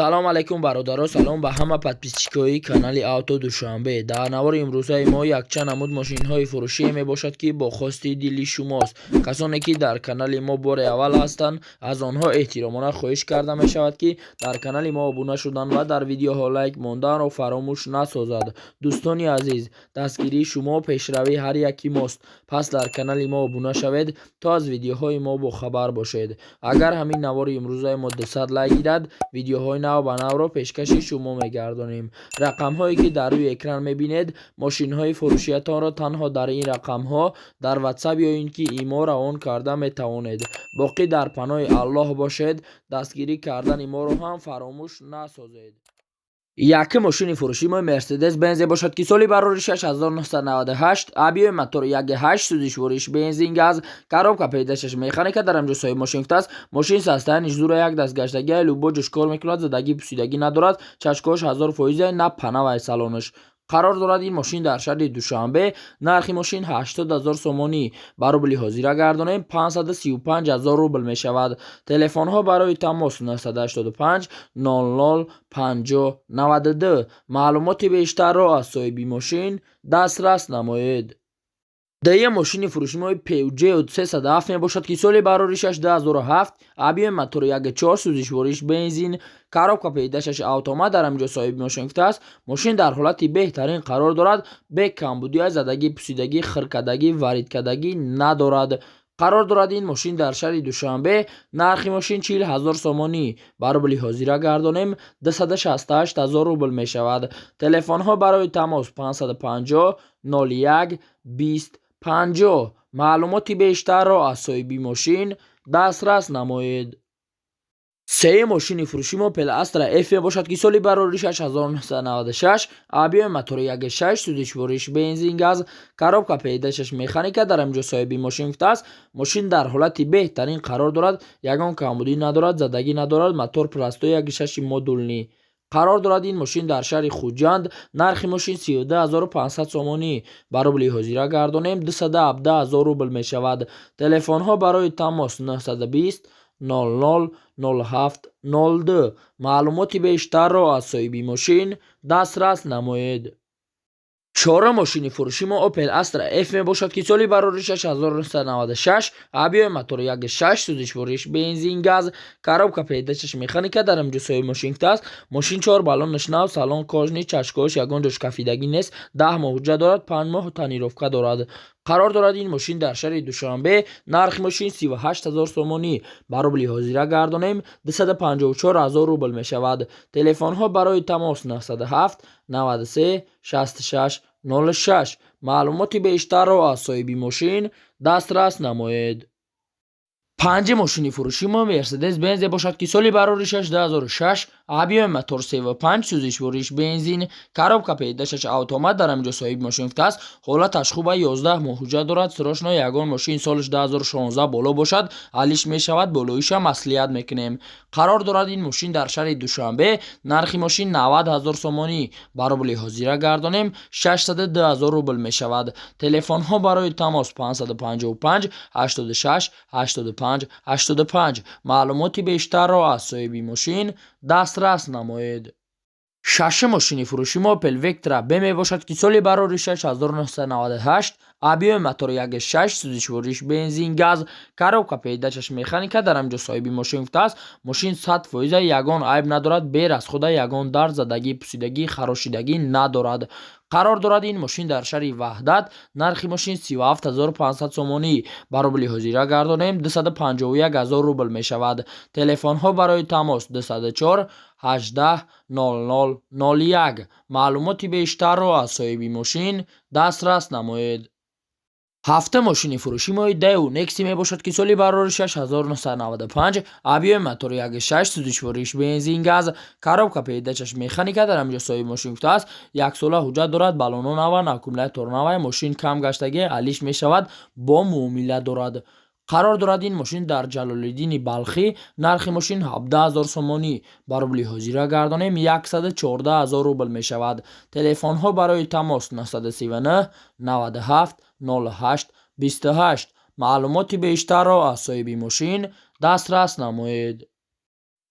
Салом алайкум, бародаро, салом ба ҳама подписчикои канали Авто Душанбе. Дар навори имрӯзаи мо якчанд намуд мошинҳои фурӯшие мебошад, ки бо хости дили шумост. Касоне ки дар канали мо бори аввал ҳастанд, аз онҳо эҳтиромона хоҳиш карда мешавад, ки дар канали мо обуна шудан ва дар видеоҳо лайк монданро фаромӯш насозад. Дӯстони азиз, дастгирии шумо пешравии ҳар яки мост, пас дар канали мо обуна шавед, то аз видеоҳои мо бохабар бошед. Агар ҳамин навори имрӯзаи мо 200 лайк гирад, видеоҳои нав ба навро пешкаши шумо мегардонем. Рақамҳое ки дар рӯи экран мебинед, мошинҳои фурӯшиятонро танҳо дар ин рақамҳо дар Ватсап ё ин ки ИМО равон карда метавонед. Боқӣ дар паноҳи Аллоҳ бошед, дастгирӣ кардани моро ҳам фаромӯш насозед. Якум мошини фурӯшии мо Мерседес Бензе бошад, ки соли бароришаш 1998, объёми мотори 1,8, сӯзишвориш бензин, газ, коробка ПД6 механика. Дар ҳамҷо соҳиб мошин гуфтааст, мошин состояниш зура, як даст гаштагия, любой ҷош кор мекунад, задагӣ пусидагӣ надорад, чашкош 1000%, на панавай салонаш. Қарор дорад ин мошин дар шаҳри Душанбе. Нархи мошин 80 000 сомонӣ, ба рубли ҳозира гардонем, 535 ҳазор рубл мешавад. Телефонҳо барои тамос 985 00 50 92. Маълумоти бештарро аз соҳиби мошин дастрас намоед. Дуюм мошини фурӯшимои Peugeot 307 мебошад, ки соли бароришаш 2007, объёми мотори 1,4, сӯзишвориш бензин, коробка ПД6 автомат. Дар ҳаминҷо соҳиби мошин гуфтааст, мошин дар ҳолати беҳтарин қарор дорад, бе камбудиа, задагӣ, пусидагӣ, хиркадагӣ, варидкардагӣ надорад. Қарор дорад ин мошин дар шаҳри Душанбе. Нархи мошин 40 000 сомонӣ, ба рубли ҳозира гардонем, 268 ҳазор рубл мешавад. Телефонҳо барои тамос 550 01 20 50. Маълумоти бештарро аз соҳиби мошин дастрас намоед. Сеюм мошини фурӯши мо Opel Astra F мебошад, ки соли бароришаш 1996, объёми мотори 1,6, сӯзишвориш бензин, газ, коробка ПД6 механика. Дар ҳаминҷо соҳиби мошин гуфтааст, мошин дар ҳолати беҳтарин қарор дорад, ягон камбудӣ надорад, задагӣ надорад, мотор простой 1,6 модульный. Қарор дорад ин мошин дар шаҳри Хуҷанд. Нархи мошин 32 500 сомонӣ, ба рубли ҳозира гардонем, 217 ҳазор рубл мешавад. Телефонҳо барои тамос 920 00 07 02. Маълумоти бештарро аз соҳиби мошин дастрас намоед. Чорум мошини фурӯши мо Opel Astra F мебошад, ки соли бароришаш 1996, объёми мотори 1,6, сӯзишвориш бензин, газ, коробка ПД6 механика. Дар ҳаминҷо соҳиби мошин гуфтааст, мошин чор баллонаш нав, салон кожаный, чашкош ягон ҷош кафидагӣ нест, 10 моҳ ҳуҷҷат дорад, 5 моҳ тонировка дорад. Қарор дорад ин мошин дар шаҳри Душанбе. Нархи мошин 38 ҳазор сомонӣ, ба рубли ҳозира гардонем, 254 ҳазор рубл мешавад. Телефонҳо барои тамос 907 93 66 06. Маълумоти бештарро аз соҳиби мошин дастрас намоед. Панҷум мошини фурӯши мо Мерседес Бензе бошад, ки соли бароришаш 2006, объёми мотор 3,5, сӯзишвориш бензин, коробка ПД6 автомат. Дар ҳаминҷо соҳиби мошин гуфтааст, ҳолаташ хуба, 11 моҳ ҳуҷҷат дорад. Срочно ягон мошин солаш 2016 боло бошад, алиш мешавад, болоиша маслиҳат мекунем. Қарор дорад ин мошин дар шаҳри Душанбе. Нархи мошин 90 ҳазор сомонӣ, ба рубли ҳозира гардонем, 602 ҳазор рубл мешавад. Телефонҳо барои тамос 555 86 85 85. Маълумоти бештарро аз соҳиби мошин дастрас намоед. Шашум мошини фурӯши мо Opel Vectra B мебошад, ки соли бароришаш 1998, объёми мотори 1,6, сӯзишвориш бензин, газ, коробка ПД6 механика. Дар ҳаминҷо соҳиби мошин гуфтааст, мошин 100%, ягон айб надорад, бераз худа ягон дард, задагӣ, пусидагӣ, харошидагӣ надорад. Қарор дорад ин мошин дар шаҳри Ваҳдат. Нархи мошин 37 500 сомонӣ, ба рубли ҳозира гардонем, 251 ҳазор рубл мешавад. Телефонҳо барои тамос 204 18 00 01. Маълумоти бештарро аз соҳиби мошин дастрас намоед. Ҳафтум мошини фурӯши мои Daewoo Nexia мебошад, ки соли бароришаш 1995, объёми мотори 1,6, сӯзишвориш бензин, газ, коробка ПД6 механика. Дар ҳаминҷо соҳиби мошин гуфтааст, яксола ҳуҷҷат дорад, баллоно наванд, аккумулятор навай, мошин кам гаштагӣ, алиш мешавад, бо муомила дорад. Қарор дорад ин мошин дар Ҷалолиддини Балхӣ. Нархи мошин 17 ҳазор сомонӣ, ба рубли ҳозира гардонем, 114 ҳазор рубл мешавад. Телефонҳо барои тамос 939 97 08 28. Маълумоти бештарро аз соҳиби мошин дастрас намоед.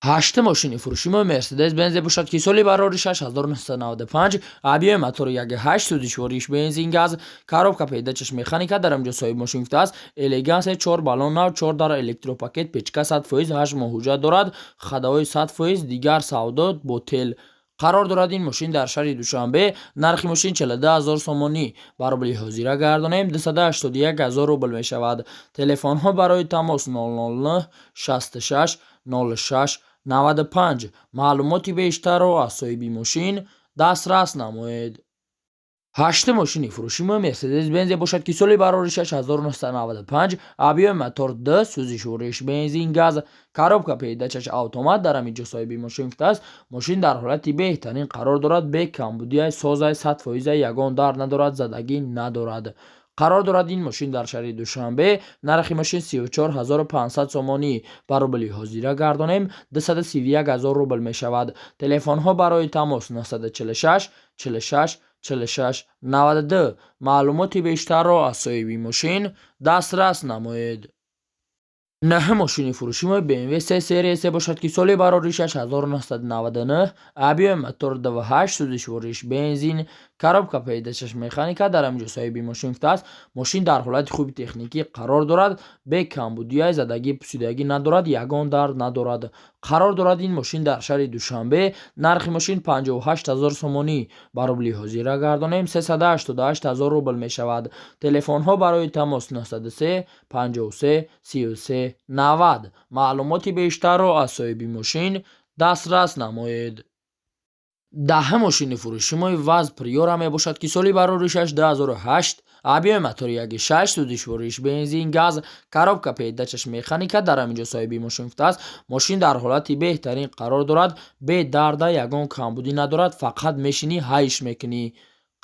Ҳаштум мошини фурӯши мо Мерседес Бензе бошад, ки соли бароришаш 1995, объёми мотори 1,8, сӯзишвориш бензин, газ, коробка передачаш механика. Дар инҷо соҳиби мошин гуфтааст: элегансе, чор баллон нав, чор дар, электропакет, печка 100%, 8 моҳ ҳуҷҷат дорад, ходовой 100%, дигар савдо бо тел. Қарор дорад ин мошин дар шаҳри Душанбе. Нархи мошин 42 000 сомонӣ, ба рубли ҳозира гардонем, 281 000 рубл мешавад. Телефонҳо барои тамос 009 66 06 95. Маълумоти бештарро аз соҳиби мошин дастрас намоед. Ҳаштум мошини фурӯши мо Мерседес Бензе бошад, ки соли бароришаш 1995, объёми мотор д, сӯзишвориш бензин, газ, коробка передачаш автомат. Дар ҳамин ҷо соҳиби мошин гуфтааст: мошин дар ҳолати беҳтарин қарор дорад, бе камбудиай, созай, 100%, ягон дард надорад, задагӣ надорад. Қарор дорад ин мошин дар шаҳри Душанбе. Нархи мошин 34 500 сомонӣ, ба рубли ҳозира гардонем, 231 000 рубл мешавад. Телефонҳо барои тамос 946 46 46 92. Маълумоти бештарро аз соҳиби мошин дастрас намоед. Наҳум мошини фурӯши мо BMW 3 серия се бошад, ки соли бароришаш 1999, объёми мотор 2,8, сӯзишвориш бензин, коробка передачаш механика. Дар ҳамин ҷо соҳиби мошин гуфтааст: мошин дар ҳолати хуби техникӣ қарор дорад, бе камбудиай, задагӣ, пусидагӣ надорад, ягон дард надорад. Қарор дорад ин мошин дар шаҳри Душанбе. Нархи мошин 58 000 сомонӣ, ба рубли ҳозира гардонем, 388 000 рубл мешавад. Телефонҳо барои тамос 903 53 33 90. Маълумоти бештарро аз соҳиби мошин дастрас намоед. Даҳум мошини фурӯши мо ВАЗ Приора мебошад, ки соли бароришаш 2008, объёми мотори 1,6, сӯзишвориш бензин, газ, коробка передачаш механика. Дар ҳамин ҷо соҳиби мошин гуфтааст: мошин дар ҳолати беҳтарин қарор дорад, бе дарда, ягон камбудӣ надорад, фақат мешинӣ, ҳайш мекунӣ.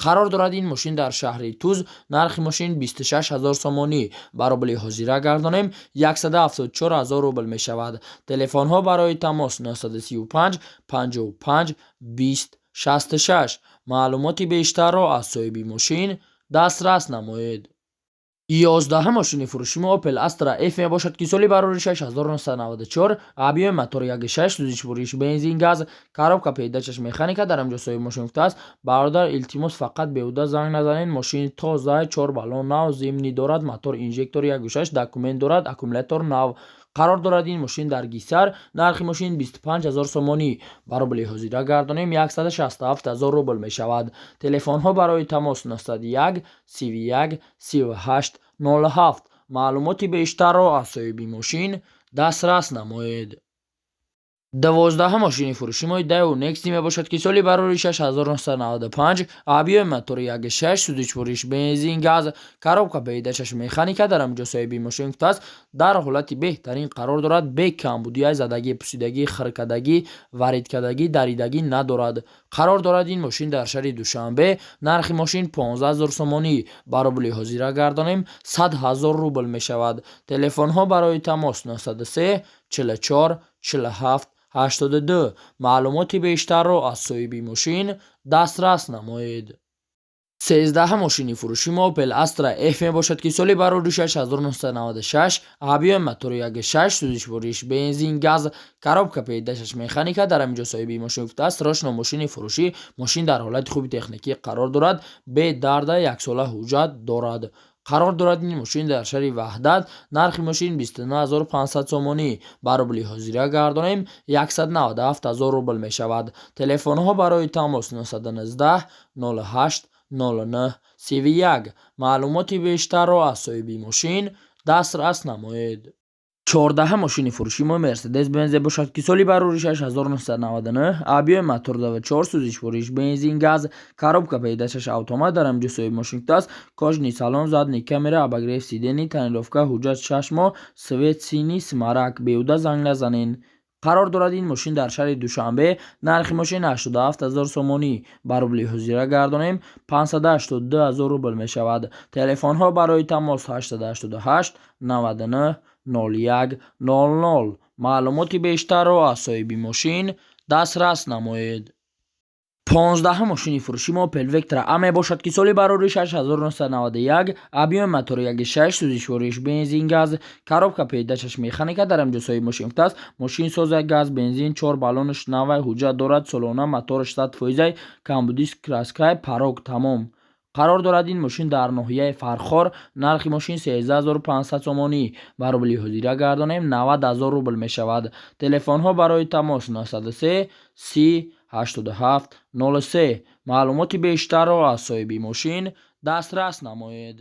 Қарор дорад ин мошин дар шаҳри Туз. Нархи мошин 26 000 сомонӣ, ба рубли ҳозира гардонем, 174 000 рубл мешавад. Телефонҳо барои тамос 935 55 20 66. Маълумоти бештарро аз соҳиби мошин дастрас намоед. 11-ум мошини фурӯши мо Opel Astra F мебошад, ки соли бароришаш 1994, объёми мотор 1,6, сӯзишвориш бензин, газ, коробка передачаш механика. Дар ҳамин ҷо соҳиби мошин гуфтааст: бародар, илтимос, фақат беҳуда занг назанед, мошини тоза, чор баллон нав, зимний дорад, мотор инжектор 1,6, документ дорад, аккумулятор нав. Қарор дорад ин мошин дар Гисар. Нархи мошин 25 000 сомонӣ, ба рубли ҳозира гардонем, 167 000 рубл мешавад. Телефонҳо барои тамос 901 31 38 07. Маълумоти бештарро аз соҳиби мошин дастрас намоед. 12-ум мошини фурӯши мо Daewoo Nexia мебошад, ки соли бароришаш 1995, объёми мотори 1,6, сӯзишвориш бензин, газ, коробка передачаш механика. Дар ҳамин ҷо соҳиби мошин гуфтааст: дар ҳолати беҳтарин қарор дорад, бе камбудиай, задагӣ, пусидагӣ, хиркадагӣ, варидкардагӣ, даридагӣ надорад. Қарор дорад ин мошин дар шаҳри Душанбе. Нархи мошин 15 000 сомонӣ, ба рубли ҳозира гардонем, 100 000 рубл мешавад. Телефонҳо барои тамос 903 44 47 82. Маълумоти бештарро аз соҳиби мошин дастрас намоед. 13-ум мошини фурӯши мо Opel Astra F мебошад, ки соли бароришаш 1996, объёми мотори 1,6, сӯзишвориш бензин, газ, коробка передачаш механика. Дар ҳамин ҷо соҳиби мошин гуфтааст: срочно мошини фурӯшӣ, мошин дар ҳолати хуби техникӣ қарор дорад, бе дарда, яксола ҳуҷҷат дорад. Қарор дорад ин мошин дар шаҳри Ваҳдат. Нархи мошин 29 500 сомонӣ, ба рубли ҳозира гардонем, 197 000 рубл мешавад. Телефонҳо барои тамос 919 08 09 31. Маълумоти бештарро аз соҳиби мошин дастрас намоед. 14-ум мошини фурӯши мо Мерседес Бензе бошад, ки соли бароришаш 1999, объёми мотор 2,4, сӯзишвориш бензин, газ, коробка передачаш автомат. Дар ҳамин ҷо соҳиби мошин гуфтааст: кожаный салон, задний камера, обогрев сидений, тонировка, ҳуҷҷат 6 моҳ, цвет синий смарагд, беҳуда занг назанед. Қарор дорад ин мошин дар шаҳри Душанбе. Нархи мошин 87 000 сомонӣ, ба рубли ҳозира гардонем, 582 000 рубл мешавад. Телефонҳо барои тамос 888 99 01 00. Маълумоти бештарро аз соҳиби мошин дастрас намоед. 15-ум мошини фурӯши мо Опел Вектра А мебошад, ки соли барориш 1991, объёми мотори 1,6, сӯзишвориш бензин, газ, коробка передачаш механика. Дар ҳамҷо соҳиби мошин гуфтааст, мошин соза, газ, бензин, чор баллонаш навай, ҳуҷҷат дорад солона, мотораш 100 фоизай, камбудис, краскай, порог тамом. Қарор дорад ин мошин дар ноҳияи Фархор. Нархи мошин 13 500 сомонӣ, ба рубли ҳозира гардонем, 90 000 рубл мешавад. Телефонҳо барои тамос 903 30 87 03. Маълумоти бештарро аз соҳиби мошин дастрас намоед.